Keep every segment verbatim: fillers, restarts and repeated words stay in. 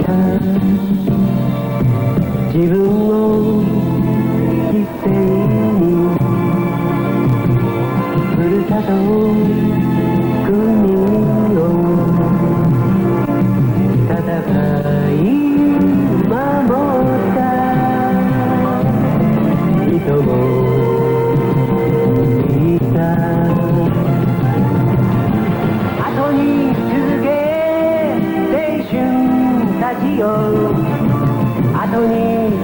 自分の人生にふるさとを国を戦い守った人もいた。後に続け青春たちよ、後に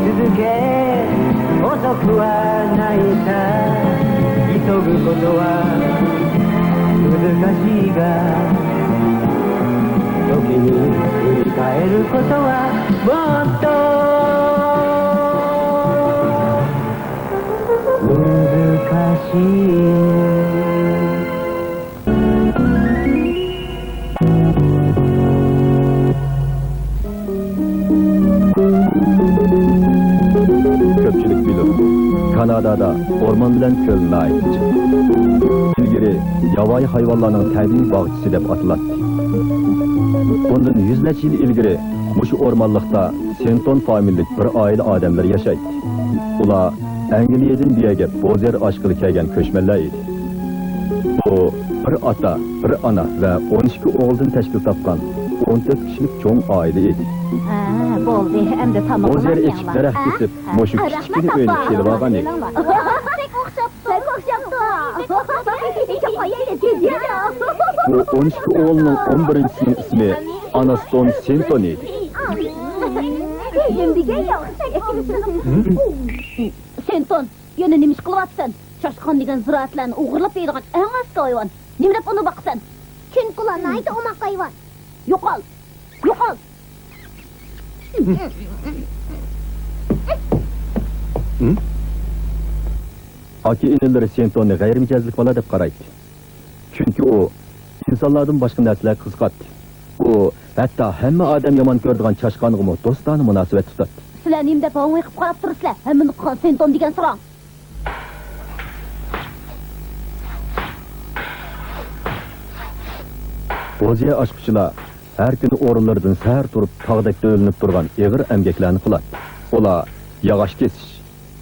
続け、遅くはないさ。急ぐことは難しいが、時に振り返ることはもっと難しい。 كۆپچىلىك بىلىدۇ، كانادادا ئورمان بىلەن كۆل ناھايىتى جىق. ئىلگىرى ياۋايى ھايۋانلارنىڭ تەبىئىي باغچىسى دەپ ئاتىلاتتى. بۇندىن يۈز نەچچە يىل ئىلگىرى مۇشۇ ئورمانلىقتا سېنتون فامىلىلىك بىر ئائىلە ئادەملىرى ياشايتتى. ئۇلار ئەنگلىيەدىن بۇ يەرگە بوزيەر ئاشقىلى كەلگەن كۆچمەنلەر ئىدى. بۇ بىر ئاتا، بىر ئانا ۋە ئون ئىككى ئوغۇلدىن تەشكىل تاپقان ئون تۆت كىشىلىك چوڭ ئائىلە ئىدى. ھە، بولدى، ئەمدى تاماق بوزيەر ئېچىپ دەرەخ كېسىپ، مۇشۇ كىچىككىنە ئۆينى سېلىۋالغان ئىدى. بەك ئوخشاپتۇ. بەك ئوخشاپتۇ. بۇ ئون ئىككى ئوغۇلنىڭ ئون بىرىنچىسىنىڭ ئىسمى ئاناستون سېنتون ئىدى. نېمە دېگەن ياخشى. سېنتون، يەنە نېمە ئىش قىلىۋاتىسەن؟ چاشقان دېگەن زىرائەتلەرنى ئوغرىلاپ يەيدىغان ئەڭ ئەسكى ھايۋان. نېمە دەپ ئۇنى باقىسەن؟ چۈنكى ئۇلار ناھايىتى ئوماق ھايۋان. يوقال! يوقال! ئاكا-ئىنىلىرى سېنتوننى غەيرىي مىجەزلىك بالا دەپ قارايتتى. چۈنكى ئۇ ئىنسانلاردىن باشقا نەرسىلەرگە قىزىقاتتى. ئۇ ھەتتا ھەممە ئادەم يامان كۆرىدىغان چاشقانغىمۇ دوستانە مۇناسىۋەت تۇتاتتى. سىلەر نېمە دەپ ھاڭۋېقىپ قاراپ تۇرىسىلەر؟ ھەممىنى قىلغان سېنتون دېگەن ساراڭ. بوزيەر ئاشقۇچىلار ھەر كۈنى ئورۇنلىرىدىن سەھەر تۇرۇپ، تاغدەك دۆۋىلىنىپ تۇرغان ئېغىر ئەمگەكلەرنى قىلاتتى. ئۇلار ياغاچ كېسىش،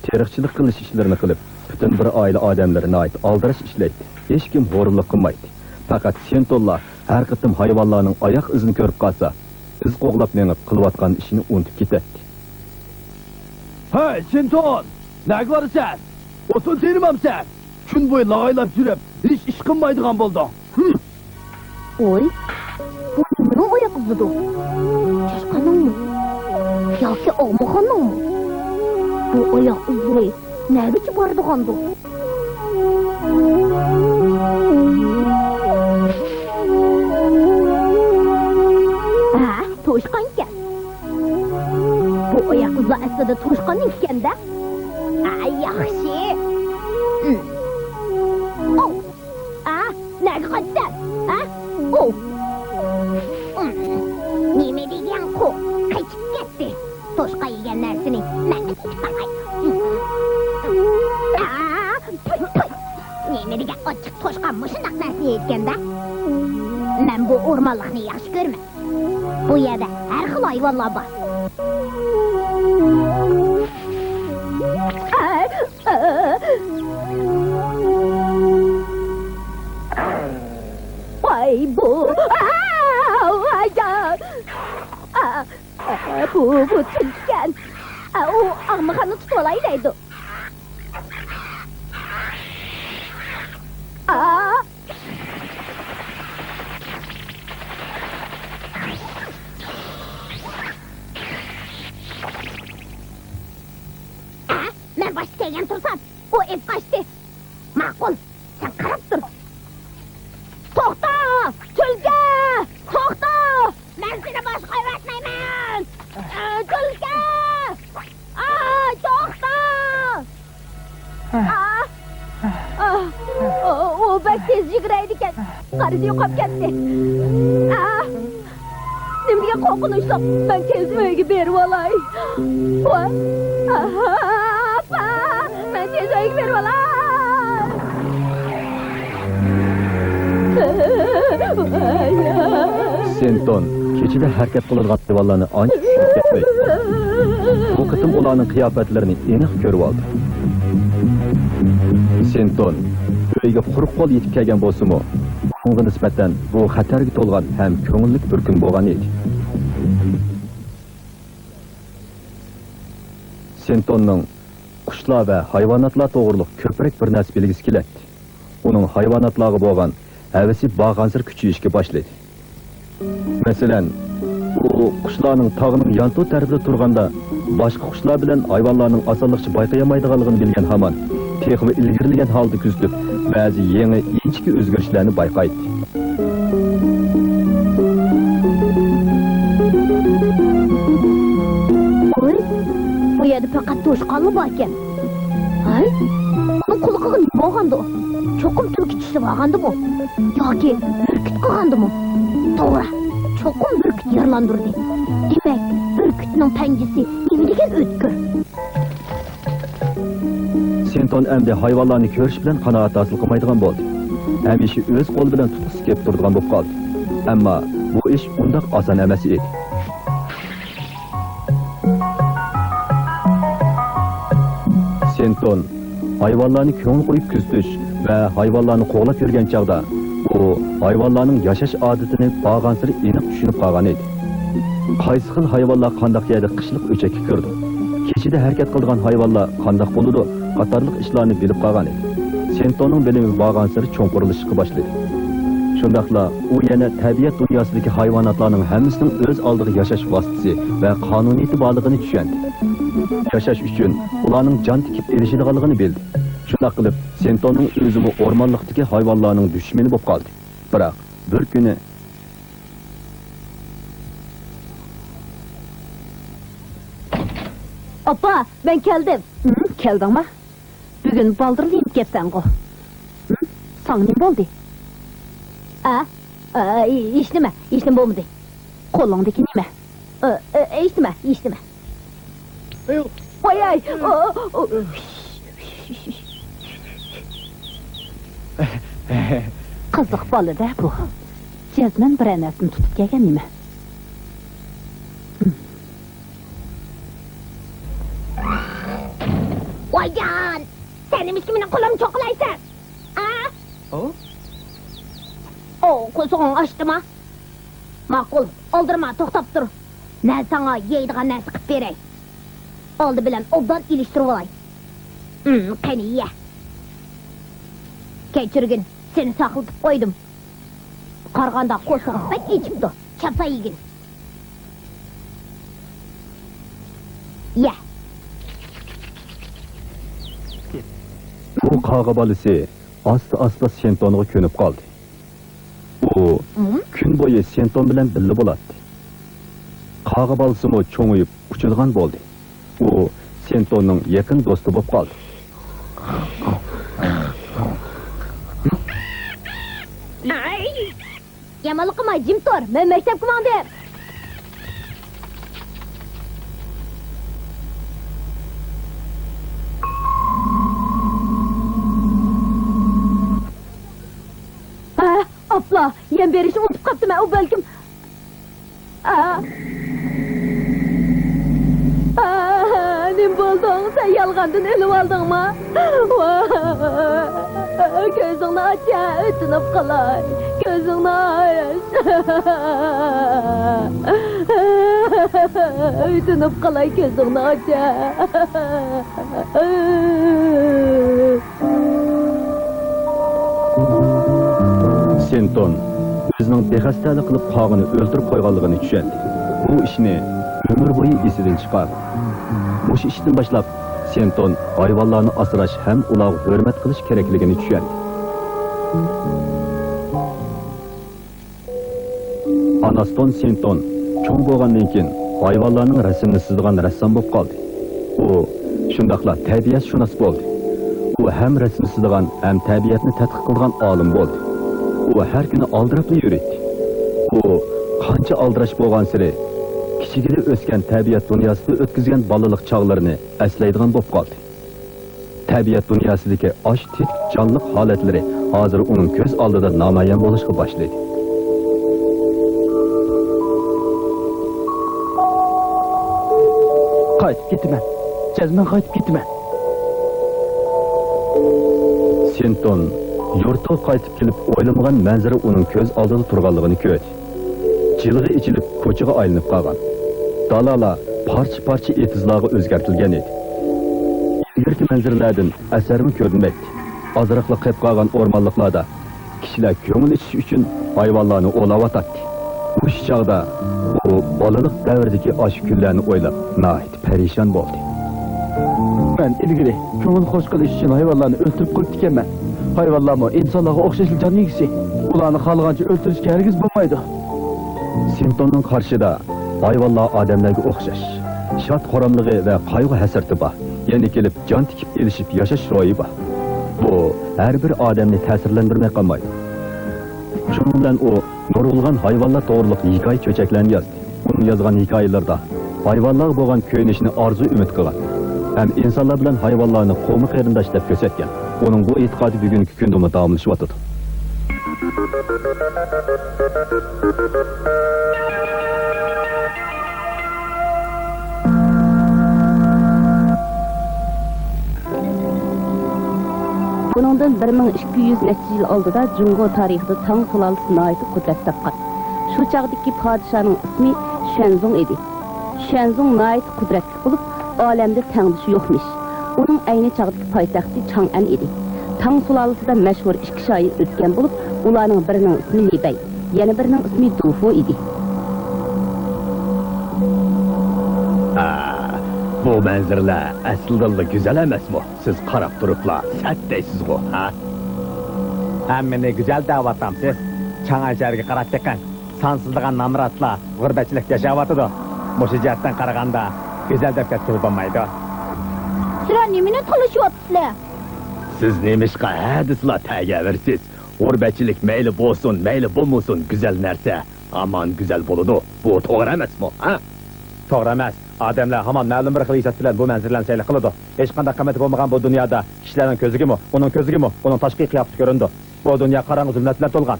تېرىقچىلىق قىلىش ئىشلىرىنى قىلىپ، پۈتۈن بىر ئائىلە ئادەملىرى ناھايىتى ئالدىراش ئىشلەيتتى. ھېچكىم ھورۇنلۇق قىلمايتتى. پەقەت سېنتونلا ھەر قېتىم ھايۋانلارنىڭ ئاياق ئىزىنى كۆرۈپ قالسا، ئىز قوغلاپ مېڭىپ قىلىۋاتقان ئىشىنى ئۇنتۇپ كېتەتتى. ھەي، سېنتون! نەگە بارىسەن؟ ئوتۇن تېرىمامسەن؟ كۈن بويى لاغايلاپ يۈرۈپ، ھېچ ئىش قىلمايدىغان بولدۇڭ. ھىم! ۋوي، بۇ نېمىنىڭ ئاياق ئىزىدۇ؟ چاشقاننىڭمۇ؟ ياكى ئاغمىخاننىڭمۇ؟ بۇ ئاياق ئىزلىرى نەگىچە بارىدىغاندۇ؟ ھە، توشقانكەن. بۇ ئاياق ئىزلار ئەسلىدە توشقاننىڭكىكەن-دە. ئا، ياخشى. ئوۋ. ئا، نەگە قاچىسەن؟ ھە؟ ئوۋ. نېمە دېگەنقۇ؟ قېچىپ كەتتى. توشقان يېگەن نەرسىنى مەنمۇ تېتىپ باقاي. ئا، پۇي، پۇي. نېمە دېگەن ئاچچىق توشقان مۇشۇنداق نەرسىنى يەيدىكەن-دە. مەن بۇ ئورمانلىقنى ياخشى كۆرىمەن. بۇ يەردە ھەر خىل ھايۋانلار بار. ۋاي بۇ! ۋاي جان! بۇ، بۇ تۈلكىكەن. ئۇ ئاغمىخاننى تۇتۇۋالاي دەيدۇ. مەن باشتا كەلگەن تۇرسام، ئۇ ئېلىپ قاچتى. ماقۇل، سەن قاراپ تۇر. توختا! تۈلكە! توختا! مەن سېنى باشقا ئەۋەتمەيمەن! ئە، تۈلكە! ئاي، توختا! ئا! ئا! ئۇ، ئۇ بەك تېز يۈگۈرەيدىكەن. قارىسى يوقاپ كەتتى. ئا! نېمە دېگەن قورقۇنچلۇق. مەن تېز ئۆيگە بېرىۋالاي. ۋاي! ئاپا! مەن تېز ئۆيگە بېرىۋالاي. سېنتون كېچىدە ھەرىكەت قىلىدىغان ھايۋانلارنى ئانچە چۈشۈپ كەتمەي. بۇ قېتىم ئۇلارنىڭ قىياپەتلىرىنى ئېنىق كۆرۈۋالدى. سېنتون ئۆيىگە قۇرۇق قول يېتىپ كەلگەن بولسىمۇ، ئۇنىڭغا نىسبەتەن بۇ خەتەرگە تولغان ھەم كۆڭۈللۈك بىر كۈن بولغان ئىدى. سېنتوننىڭ قۇشلار ۋە ھايۋاناتلار توغرۇلۇق كۆپرەك بىر نەرسە بىلگۈسى كېلەتتى. ئۇنىڭ ھايۋاناتلارغا بولغان ھەۋىسى بارغانسېرى كۈچىيىشكە باشلىدى. مەسىلەن، ئۇ قۇشلارنىڭ تاغنىڭ يانتۇ تەرىپىدە تۇرغاندا، باشقا قۇشلار بىلەن ھايۋانلارنىڭ ئاسانلىقچە بايقىيالمايدىغانلىقىنى بىلگەن ھامان، تېخىمۇ ئىلگىرىلىگەن ھالدا كۆزىتىپ، بەزى يېڭى ئىنچىكە ئۆزگىرىشلەرنى بايقايتتى. ۋوي، بۇ يەردە پەقەت توشقانلا باركەن. ھەي، ئۇنىڭ قۇلىقىغا نېمە بولغاندۇ؟ چوقۇم تۈلكە چىشلىۋالغاندىمۇ؟ ياكى بۈركۈت قىلغاندىمۇ؟ توغرا، چوقۇم بۈركۈت يارىلاندۇردى. دېمەك، بۈركۈتنىڭ پەنجىسى نېمە دېگەن ئۆتكۈر! سېنتون ئەمدى ھايۋانلارنى كۆرۈش بىلەن قانائەت ھاسىل قىلمايدىغان بولدى. ھەمىشە ئۆز قولى بىلەن تۇتقۇسى كېلىپ تۇرىدىغان بولۇپ قالدى. ئەمما بۇ ئىش ئۇنداق ئاسان ئەمەس ئىدى. سېنتون ھايۋانلارنى كۆڭۈل قويۇپ كۆزىتىش ۋە ھايۋانلارنى قوغلاپ يۈرگەن چاغدا، ئۇ ھايۋانلارنىڭ ياشاش ئادىتىنى بارغانسېرى ئېنىق چۈشىنىپ قالغان ئىدى. قايسى خىل ھايۋانلار قانداق يەردە قىشلىق ئۆچەككە كىرىدۇ، كېچىدە ھەرىكەت قىلىدىغان ھايۋانلار قانداق بولىدۇ قاتارلىق ئىشلارنى بىلىپ قالغان ئىدى. سېنتوننىڭ بىلىمى بارغانسېرى چوڭقۇرلىشىشقا باشلىدى. شۇنداقلا ئۇ يەنە تەبىئەت دۇنياسىدىكى ھايۋاناتلارنىڭ ھەممىسىنىڭ ئۆز ئالدىغا ياشاش ۋاسىتىسى ۋە قانۇنىيىتى بارلىقىنى چۈشەندى. ياشاش ئۈچۈن ئۇلارنىڭ جان تىكىپ ئېلىشىدىغانلىقىنى بىلدى. شۇنداق قىلىپ، سېنتوننىڭ ئۆزىمۇ ئورمانلىقتىكى ھايۋانلارنىڭ دۈشمىنى بولۇپ قالدى. بىراق، بىر كۈنى. ئاپا، مەن كەلدىم. ھىم، كەلدىڭما؟ بۈگۈن بالدۇرلا يېنىپ كەپسەنغۇ. ھىم، ساڭا نېمە بولدى؟ ئە؟ ئە، ھېچنېمە، ھېچنېمە بولمىدى. قولۇڭدىكى نېمە؟ ئە، ئە، ھېچنېمە، ھېچنېمە. ۋاي، ئاي، ئو، ئو. قىزىق بالا-دە بۇ. جەزمەن بىرەر نەرسىنى تۇتۇپ كەلگەن نېمە. ۋايجان! سەن نېمىشقا مېنىڭ قولۇمنى چوقۇلايسەن؟ ئا؟ ئو؟ ئو، قورسىقىڭ ئاچتىما؟ ماقۇل، ئالدىرىما، توختاپ تۇر. مەن ساڭا يەيدىغان نەرسە قىلىپ بېرەي. ئالدى بىلەن ئوبدان ئېلىشتۇرۇۋالاي. ھىم، قېنى، يە. كەچۈرگىن، سېنى ساقلىتىپ قويدۇم. قارىغاندا قورسىقى بەك ئېچىپتۇ. چاپسان يېگىن. يە. بۇ قاغا بالىسى ئاستا-ئاستا سېنتونغا كۆنۈپ قالدى. ئۇ ھىم؟ كۈن بويى سېنتون بىلەن بىللە بولاتتى. قاغا بالىسىمۇ چوڭىيىپ ئۇچىدىغان بولدى. ئۇ سېنتوننىڭ يېقىن دوستى بولۇپ قالدى. ئاي! يامانلىق قىلما، جىم تۇر، مەن مەكتەپكە ماڭدىم. ھە، ئاپلا، يەم بېرىشنى ئۇنتۇپ قاپتىمەن، ئۇ بەلكىم. ئا. ئا، نېمە بولدۇڭ؟ سەن يالغاندىن ئۆلۈۋالدىڭما؟ ۋاھ! كۆزۈڭنى ئاچ، ئۆتۈنۈپ قالاي. كۆزۈڭنى ئاچ. ئۆتۈنۈپ قالاي، كۆزۈڭنى ئاچ. سېنتون ئۆزىنىڭ بىخەستەلىك قىلىپ قاغىنى ئۆلتۈرۈپ قويغانلىقىنى چۈشەندى. بۇ ئىشنى ئۆمۈر بويى ئېسىدىن چىقارمىدى. مۇشۇ ئىشتىن باشلاپ، سېنتون ھايۋانلارنى ئاسراش ھەم ئۇلارغا ھۆرمەت قىلىش كېرەكلىكىنى چۈشەندى. ئاناستون سېنتون چوڭ بولغاندىن كېيىن ھايۋانلارنىڭ رەسىمىنى سىزىدىغان رەسسام بولۇپ قالدى. ئۇ شۇنداقلا تەبىئەتشۇناس بولدى. ئۇ ھەم رەسىم سىزىدىغان، ھەم تەبىئەتنى تەتقىق قىلىدىغان ئالىم بولدى. ئۇ ھەر كۈنى ئالدىراپلا يۈرەيتتى. ئۇ قانچە ئالدىراش بولغانسېرى، كىچىكىدە ئۆسكەن تەبىئەت دۇنياسىدا ئۆتكۈزگەن بالىلىق چاغلىرىنى ئەسلەيدىغان بولۇپ قالدى. تەبىئەت دۇنياسىدىكى ئاشۇ تېتىك جانلىق ھالەتلىرى ھازىر ئۇنىڭ كۆز ئالدىدا نامايان بولۇشقا باشلىدى. قايتىپ كېتىمەن. جەزمەن قايتىپ كېتىمەن. سىنتون يۇرتىغا قايتىپ كېلىپ ئويلىمىغان مەنزىرە ئۇنىڭ كۆز ئالدىدا تۇرغانلىقىنى كۆردى. جىلغا ئېچىلىپ كوچىغا ئايلىنىپ قالغان. دالالار پارچە-پارچە ئېتىزلارغا ئۆزگەرتىلگەن ئىدى. ئىلگىرىكى مەنزىرىلەردىن ئەسەرمۇ كۆرۈنمەيتتى. ئازراقلا قېپ قالغان ئورمانلىقلاردا كىشىلەر كۆڭۈل ئېچىش ئۈچۈن ھايۋانلارنى ئوۋلاۋاتاتتى. مۇشۇ چاغدا ئۇ بالىلىق دەۋرىدىكى ئاشۇ كۈنلەرنى ئويلاپ، ناھايىتى پەرىشان بولدى. مەن ئىلگىرى كۆڭۈل خوش قىلىش ئۈچۈن ھايۋانلارنى ئۆلتۈرۈپ قويۇپتىكەنمەن. ھايۋانلارمۇ ئىنسانلارغا ئوخشاشلا جان ئىگىسى. ئۇلارنى خالىغانچە ئۆلتۈرۈشكە ھەرگىز بولمايدۇ. سىنتوننىڭ قارىشىدا ھايۋانلار ئادەملەرگە ئوخشاش، شاد-خۇراملىقى ۋە قايغۇ-ھەسرىتى بار. يەنە كېلىپ جان تىكىپ ئېلىشىپ ياشاش روھى بار. بۇ ھەر بىر ئادەمنى تەسىرلەندۈرمەي قالمايدۇ. شۇنىڭ بىلەن ئۇ نۇرغۇنلىغان ھايۋانلار توغرىلىق ھېكايە چۆچەكلەرنى يازدى. ئۇنىڭ يازغان ھېكايىلىرىدا ھايۋانلارغا بولغان كۆيۈنۈشنى ئارزۇ-ئۈمىد قىلغان ھەم ئىنسانلار بىلەن ھايۋانلارنى قوۋما-قېرىنداش دەپ كۆرسەتكەن. ئۇنىڭ بۇ ئېتىقادى بۈگۈنكى كۈندىمۇ داۋاملىشىۋاتىدۇ. بۇنىڭدىن بىر مىڭ ئىككى يۈز نەچچە يىل ئالدىدا جۇڭگو تارىخىدا تاڭ سۇلالىسى ناھايىتى قۇدرەت تاپقان. شۇ چاغدىكى پادىشاھنىڭ ئىسمى شۈەنزۇڭ ئىدى. شۈەنزۇڭ ناھايىتى قۇدرەتلىك بولۇپ، ئالەمدە تەڭدىشى يوقمىش. ئۇنىڭ ئەينى چاغدىكى پايتەختى چاڭئەن ئىدى. تاڭ سۇلالىسىدا مەشھۇر ئىككى شائىر ئۆتكەن بولۇپ، ئۇلارنىڭ بىرىنىڭ ئىسمى لى بەي، يەنە بىرىنىڭ ئىسمى دۇفۇ ئىدى. ھە، بۇ مەنزىرىلەر ئەسلىدىنلا گۈزەل ئەمەسمۇ؟ سىز قاراپ تۇرۇپلا سەت دەيسىزغۇ، ھە؟ ھەممىنى گۈزەل دەۋاتامسىز؟ چاڭئەن شەھىرىگە قاراپ بېقىڭ. سانسىزلىغان نامراتلار غۇربەتچىلىكتە ياشاۋاتىدۇ. مۇشۇ جەھەتتىن قارىغاندا، گۈزەل دەپ كەتكىلى بولمايدۇ. سىلەر نېمىنى تالىشىۋاتىسىلەر؟ سىز نېمىشقا ھە دېسىلا تەگەۋېرىسىز؟ غۇربەتچىلىك مەيلى بولسۇن، مەيلى بولمىسۇن، گۈزەل نەرسە ھامان گۈزەل بولىدۇ. بۇ توغرا ئەمەسمۇ، ھە؟ توغرا ئەمەس. ئادەملەر ھامان مەلۇم بىر خىل ھېساب بىلەن بۇ مەنزىرىلەرنى سەيلە قىلىدۇ. ھېچقانداق قىممىتى بولمىغان بۇ دۇنيادا كىشىلەرنىڭ كۆزىگىمۇ، ئۇنىڭ كۆزىگىمۇ ئۇنىڭ تاشقى قىياپىتى كۆرۈنىدۇ. بۇ دۇنيا قاراڭغۇ زۇلمەت بىلەن تولغان.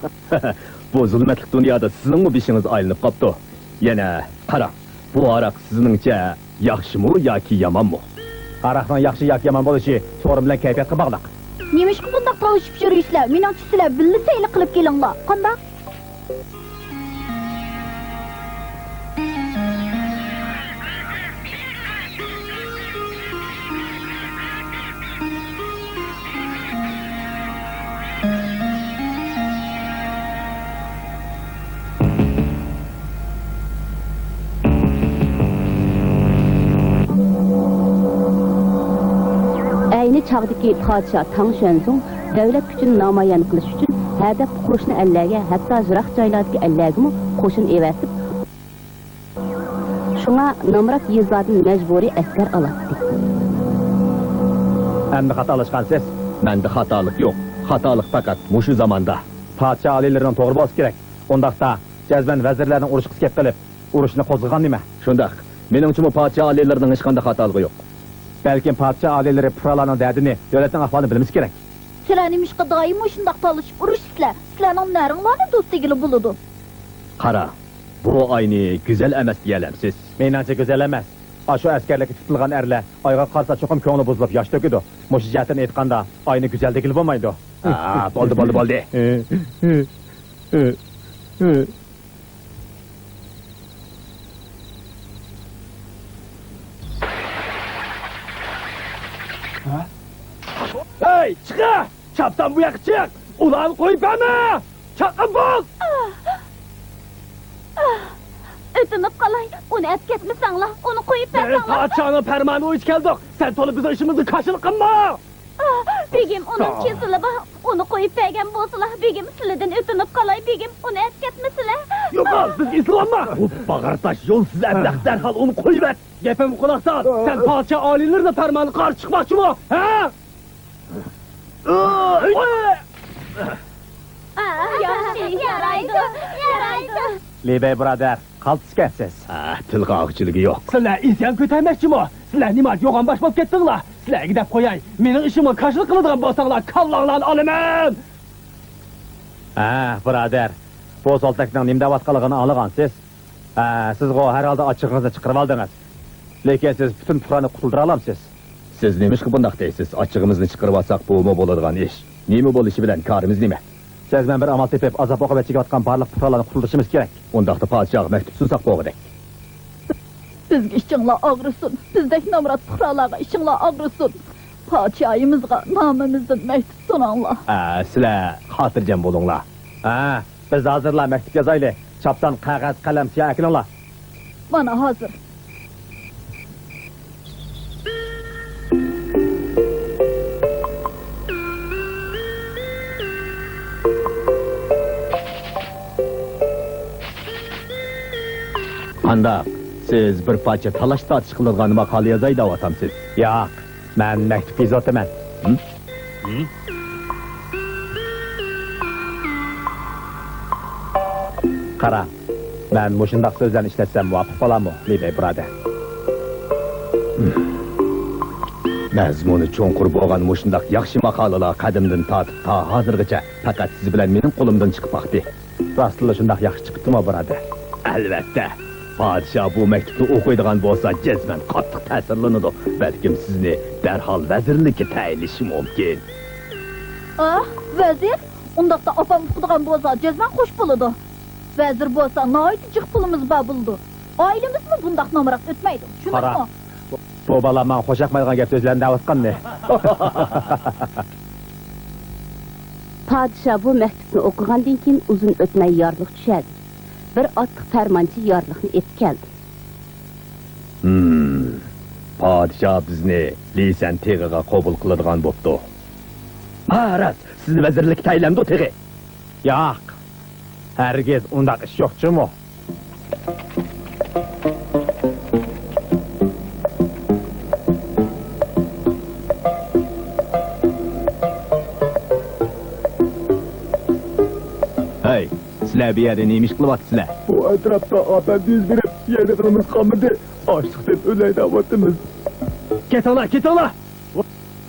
بۇ زۇلمەتلىك دۇنيادا سىزنىڭمۇ بېشىڭىز ئايلىنىپ قاپتۇ. يەنە قاراڭ، بۇ ھاراق سىزنىڭچە ياخشىمۇ ياكى يامانمۇ؟ ھاراقنىڭ ياخشى ياكى يامان بولۇشى سورۇن بىلەن كەيپىياتقا باغلىق. نېمىشقا بۇنداق تالىشىپ يۈرۈيسىلەر؟ مېنىڭچە سىلەر بىللە سەيلە قىلىپ كېلىڭلار. قانداق؟ ئەينى چاغدىكى پادىشاھ تاڭ شۈەنزۇڭ دەۋلەت كۈچىنى نامايان قىلىش ئۈچۈن ھەدەپتە قوشنا ئەللەرگە، ھەتتا يىراق جايلاردىكى ئەللەرگىمۇ قوشۇن ئەۋەتىپ، شۇڭا نامرات يېزىلاردىن مەجبۇرىي ئەسكەر ئالاتتى. ئەمدى خاتالاشقانسىز. مەندە خاتالىق يوق. خاتالىق پەقەت مۇشۇ زاماندا. پادىشاھ ئالىيلىرىنىڭ توغرا بولسا كېرەك. ئۇنداقتا جەزمەن ۋەزىرلەرنىڭ ئۇرۇشقا سېلىپ قېلىپ، ئۇرۇشنى قوزغىغان نېمە؟ شۇنداق. مېنىڭچىمۇ پادىشاھ ئالىيلىرىنىڭ ھېچقانداق خاتالىقى يوق. بەلكىم پادىشاھ ئالىيلىرى پۇقرالارنىڭ دەردىنى، دۆلەتنىڭ ئەھۋالىنى بىلمىسە كېرەك. سىلەر نېمىشقا دائىم مۇشۇنداق تالىشىپ ئۇرۇشىسىلەر؟ سىلەرنىڭ نەرىڭلارنى دوست دېگىلى بولىدۇ؟ قارا، بۇ ئاينى گۈزەل ئەمەس دېيەلەمسىز؟ مېنىڭچە گۈزەل ئەمەس. ئاشۇ ئەسكەرلىككە تۇتۇلغان ئەرلەر ئايغا قارىسا چوقۇم كۆڭلى بۇزۇلۇپ ياش تۆكىدۇ. مۇشۇ جەھەتتىن ئېيتقاندا، ئاينى گۈزەل دېگىلى بولمايدۇ. ھا، بولدى، بولدى، بولدى. ھەي، چىقە! چاپسان بۇ ياققا چىق! ئۇلارنى قويۇپ بەرمە! چاققان بول! ئۆتۈنۈپ قالاي، ئۇنى ئەپ كەتمىسەڭلار، ئۇنى قويۇپ بەرسەڭلار. بىز پادىشاھنىڭ پەرمانى بويىچە كەلدۇق. سەن تولا بىزنىڭ ئىشىمىزغا كاشىلىق قىلما! بېگىم، ئۇنىڭ كېسىلى بار. ئۇنى قويۇپ بەرگەن بولسىلا، بېگىم، سىلىدىن ئۆتۈنۈپ قالاي، بېگىم، ئۇنى ئەپ كەتمىسىلە. يوقال، بىزگە ئېسىلانما! بۇ باغرى تاش يولسىز ئەبلەخ، دەرھال ئۇنى قويۇۋەت! گېپىمگە قۇلاق سال! سەن پادىشاھ ئالىيلىرىنىڭ پەرمانىغا قارشى چىقماقچىمۇ، ھە؟ ياخشى، يارايدۇ، يارايدۇ. لى بەي بۇرادەر، قالتىسكەنسىز. ھە، تىلغا ئاغۇچىلىكى يوق. سىلەر ئىسيان كۆتەرمەكچىمۇ؟ سىلەر نېمە يوغان باش بولۇپ كەتتىڭلار؟ سىلەرگە دەپ قوياي، مېنىڭ ئىشىمغا كاشىلىق قىلىدىغان بولساڭلار، كاللاڭلارنى ئالىمەن! ھە، بۇرادەر، بۇ سولتەكنىڭ نېمە دەۋاتقانلىقىنى ئاڭلىغانسىز؟ ھە، سىزغۇ ھەر ھالدا ئاچچىقىڭىزنى چىقىرىۋالدىڭىز. لېكىن سىز پۈتۈن پۇقرانى قۇتۇلدۇرالامسىز؟ سىز نېمىشقا بۇنداق دەيسىز؟ ئاچچىقىمىزنى چىقىرىۋالساق، بۇمۇ بولىدىغان ئىش. نېمە بولۇشى بىلەن كارىمىز نېمە؟ سىز مەن بىر ئامال تېپىپ، ئازاب ئوقۇۋەت چېكىۋاتقان بارلىق پۇقرالارنى قۇتۇلدۇرۇشىمىز كېرەك. ئۇنداقتا پادىشاھقا مەكتۇپ سۇنساق بولغۇدەك. بىزگە ئىچىڭلار ئاغرىسۇن. بىزدەك نامرات پۇقرالارغا ئىچىڭلار ئاغرىسۇن. پادىشاھىمىزغا نامىمىزدىن مەكتۇپ سۇنۇڭلار. ئە، سىلەر خاتىرجەم بولۇڭلار. ھە، بىز ھازىرلا مەكتۇپ يازايلى. چاپسان قەغەز، قەلەم، سىيا ئەكىلىڭلار. مانا ھازىر. قانداق؟ سىز بىر پارچە تالاش-تارتىش قىلىدىغان ماقالە يازاي دەۋاتامسىز؟ ياق، مەن مەكتۇپ يېزىۋاتىمەن. ھىم؟ قارا، مەن مۇشۇنداق سۆزلەرنى ئىشلەتسەم مۇۋاپىق بولامۇ، لىبەي بۇرادەر؟ مەزمۇنى چوڭقۇر بولغان مۇشۇنداق ياخشى ماقالىلار قەدىمدىن تارتىپ تا ھازىرغىچە پەقەت سىز بىلەن مېنىڭ قولۇمدىن چىقىپ باقتى. راستلا شۇنداق ياخشى چىقىپتىمۇ، بۇرادەر؟ ئەلۋەتتە. پادىشاھ بۇ مەكتۇپنى ئوقۇيدىغان بولسا، جەزمەن قاتتىق تەسىرلىنىدۇ. بەلكىم سىزنى دەرھال ۋەزىرلىككە تەيىنلىشى مۇمكىن. ئاھ، ۋەزىر؟ ئۇنداقتا ئاپام ئۇقىدىغان بولسا، جەزمەن خوش بولىدۇ. ۋەزىر بولسا، ناھايىتى جىق پۇلىمىز بار بولىدۇ. ئائىلىمىزمۇ بۇنداق نامرات ئۆتمەيدۇ. قارا، شۇنداقمۇ؟ بۇ بالا ماڭا خوش ياقمايدىغان گەپ سۆزلەرنى دەۋاتقاننى. پادىشاھ بۇ مەكتۇپنى ئوقۇغاندىن كېيىن ئۇزۇن ئۆتمەي يارلىق چۈشەردى. بىر ئاتلىق پەرمانچى يارلىقنى ئېلىپ كەلدى. ھىم، پادىشاھ بىزنى لىسەن تېغىغا قوبۇل قىلىدىغان بوپتۇ. ھا، راست، سىزنى ۋەزىرلىككە تەيىنلەمدۇ تېخى؟ ياق، ھەرگىز ئۇنداق ئىش يوق جۇمۇ. ھەي، سىلەر بۇ يەردە نېمە ئىش قىلىۋاتىسىلەر؟ بۇ ئەتراپتا ئاپەندى يۈز بېرىپ، يەيدىغىنىمىز قالمىدى. ئاچلىقتىن ئۆلەي دەۋاتىمىز. كېتىڭلار، كېتىڭلار!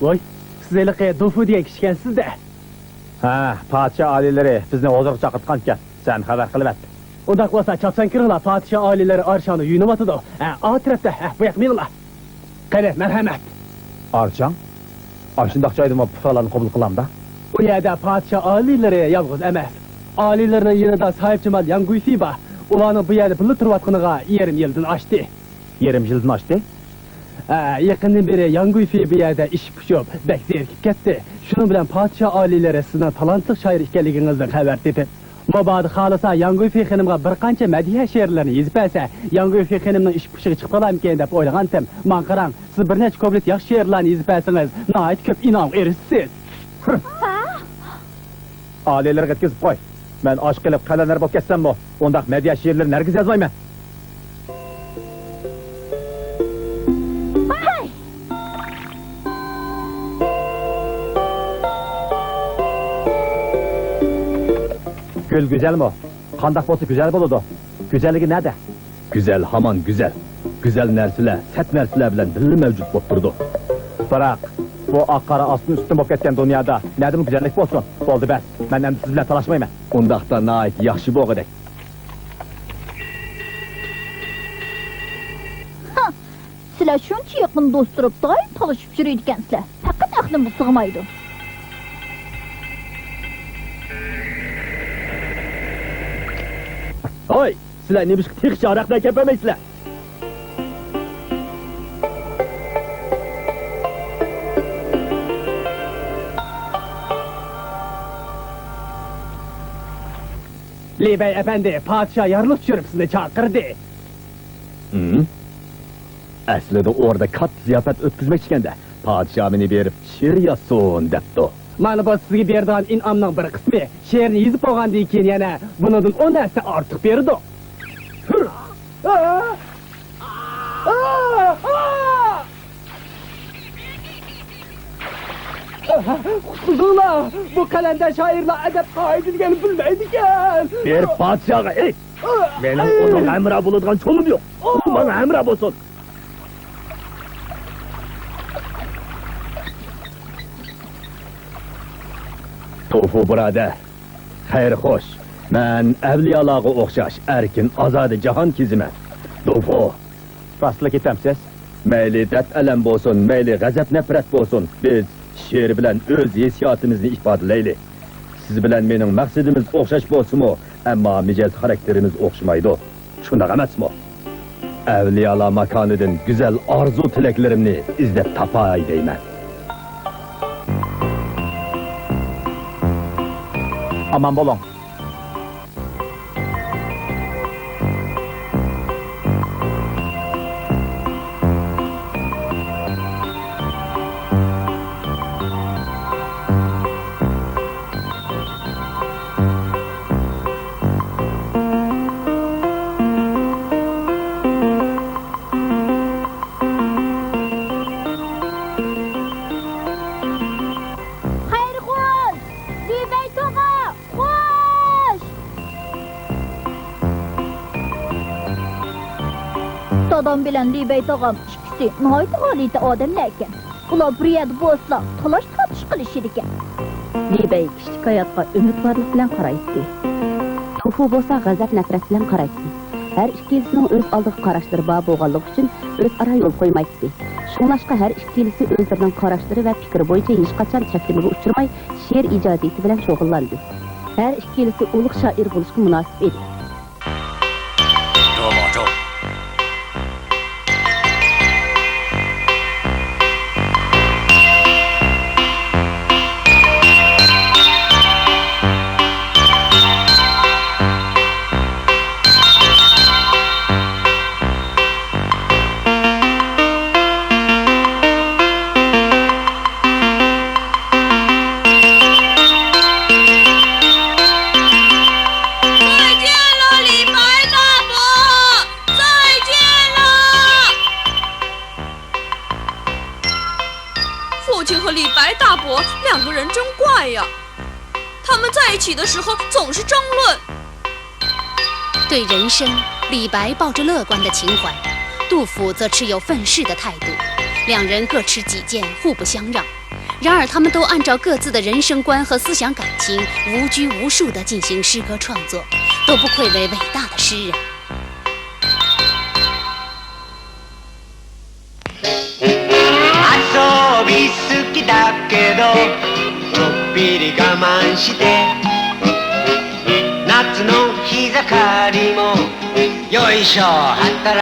ۋوي، سىز ھېلىقى دۇفۇ دېگەن كىشىكەنسىز-دە. ھە، پادىشاھ ئالىيلىرى بىزنى ھۇزۇرغا چاقىرتقانىكەن. سەن خەۋەر قىلىۋەت. ئۇنداق بولسا چاپسان كىرىڭلار، پادىشاھ ئالىيلىرى ئارشاڭنى يۇيۇنۇۋاتىدۇ. ھە، ئا تەرەپتە، ھە، بۇ ياققا مېڭىڭلار. قېنى، مەرھەمەت. ئارشاڭ؟ ئاشۇنداق جايدىمۇ پۇقرالارنى قوبۇل قىلامدا؟ ئۇ يەردە پادىشاھ ئالىيلىرى يالغۇز ئەمەس. ئالىيلىرىنىڭ يېنىدا ساھىبجامال ياڭ گۇيفېي بار. ئۇلارنىڭ بۇ يەردە بىللە تۇرۇۋاتقىنىغا يېرىم يىلدىن ئاشتى. يېرىم يىلدىن ئاشتى؟ ھە، يېقىندىن بېرى ياڭ گۇيفېي بۇ يەردە ئىششىپ-پۇشۇپ، بەك زېرىكىپ كەتتى. شۇنىڭ بىلەن پادىشاھ ئالىيلىرى سىزنىڭ تالانتلىق شائىر ئىكەنلىكىڭىزدىن خەۋەر تېپىپ، مۇبادا خالىسا، ياڭ گۇيفېي خېنىمغا بىر قانچە مەدھىيە شېئىرلىرىنى يېزىپ بەرسە، ياڭ گۇيفېي خېنىمنىڭ ئىششىپ-پۇشۇقى چىقىپ قالارمىكىن دەپ ئويلىغانتىم. ماڭا قاراڭ، سىز بىر نەچچە كۇپلېت ياخشى شېئىرلارنى يېزىپ بەرسىڭىز، ناھايىتى كۆپ ئىنئامغا ئېرىشىسىز. ھە؟ ئالىيلىرىغا يەتكۈزۈپ قوي. مەن ئاشۇ قېلىپ قەلەندەر بولۇپ كەتسەممۇ، ئۇنداق مەدھىيە شېئىرلىرىنى ھەرگىز يازمايمەن. ھەي! گۈل گۈزەلمۇ؟ قانداق بولسا گۈزەل بولىدۇ؟ گۈزەللىكى نەدە؟ گۈزەل ھامان گۈزەل. گۈزەل نەرسىلەر سەت نەرسىلەر بىلەن بىللە مەۋجۇت بولۇپ تۇرىدۇ. بىراق، بۇ ئاق-قارا ئاستىن-ئۈستۈن بولۇپ كەتكەن دۇنيادا نەدىمۇ گۈزەللىك بولسۇن؟ بولدى بەس، مەن ئەمدى سىز بىلەن تالاشمايمەن. ئۇنداقتا ناھايىتى ياخشى بولغۇدەك. ھا! سىلەر شۇنچە يېقىن دوست تۇرۇپ، دائىم تالىشىپ يۈرىدىكەنسىلەر. پەقەت ئەقلىمگە سىغمايدۇ. ھوي، سىلەر نېمىشقا تېخىچە ھاراق بىلەن كەپ بەرمەيسىلەر؟ لىبەي ئەپەندى، پادىشاھ يارلىق چۈشۈرۈپ سىزنى چاقىردى. ھىم؟ ئەسلىدە ئوردا كاتتا زىياپەت ئۆتكۈزمەكچىكەن-دە، پادىشاھ مېنى بېرىپ شېئىر يازسۇن دەپتۇ. مانا بۇ سىزگە بېرىدىغان ئىنئامنىڭ بىر قىسمى. شېئىرنى يېزىپ بولغاندىن كېيىن يەنە بۇنىڭدىن ئون ھەسسە ئارتۇق بېرىدۇ. قۇتقۇزۇڭلار! بۇ قەلەندەر شائىرلار ئەدەپ-قائىدە دېگەننى بىلمەيدىكەن. بېرىپ پادىشاھقا ئېيت! مېنىڭ ئۇنىڭغا ھەمراھ بولىدىغان چولۇم يوق. ئۇ ماڭا ھەمراھ بولسۇن. توفۇ بۇرادەر، خەير خوش. مەن ئەۋلىيالارغا ئوخشاش ئەركىن، ئازادە جاھان كېزىمەن. دوفۇ. راستلا كېتەمسىز؟ مەيلى دەرد-ئەلەم بولسۇن، مەيلى غەزەپ-نەپرەت بولسۇن، بىز شېئىر بىلەن ئۆز ھېسسىياتىمىزنى ئىپادىلەيلى. سىز بىلەن مېنىڭ مەقسىتىمىز ئوخشاش بولسىمۇ، ئەمما مىجەز-خاراكتېرىمىز ئوخشىمايدۇ. شۇنداق ئەمەسمۇ؟ ئەۋلىيالار ماكانىدىن گۈزەل ئارزۇ-تىلەكلىرىمنى ئىزدەپ تاپاي دەيمەن. ئامان بولۇڭ. خەيرخۇش! لىبەي تاغا! خوش! دادام بىلەن لىبەي تاغام ئىككىسى ناھايىتى ئالىيتە ئادەملەركەن. ئۇلار بىر يەردە بولسىلا، تالاش-تارتىش قىلىشىدىكەن. لىبەي كىچىك ھاياتقا ئۈمىدۋارلىق بىلەن قارايتتى. توفۇ بولسا غەزەپ-نەپرەت بىلەن قارايتتى. ھەر ئىككىلىسىنىڭ ئۆز ئالدىغا قاراشلىرى بار بولغانلىقى ئۈچۈن ئۆزئارا يول قويمايتتى. شۇڭلاشقا ھەر ئىككىلىسى ئۆزلىرىنىڭ قاراشلىرى ۋە پىكرى بويىچە ھېچقاچان چەكلىمىگە ئۇچرىماي، شېئىر ئىجادىيىتى بىلەن شۇغۇللاندى. ھەر ئىككىلىسى ئۇلۇغ شائىر بولۇشقا مۇناسىپ ئىدى. 再见了，李白大伯，再见了。父亲和李白大伯两个人真怪呀，他们在一起的时候总是争论。对人生，李白抱着乐观的情怀，杜甫则持有愤世的态度。两人各持己见，互不相让。然而，他们都按照各自的人生观和思想感情，无拘无束地进行诗歌创作，都不愧为伟大的诗人。 遊び好きだけど、ちょっぴり我慢して、夏の日盛りも、よいしょ、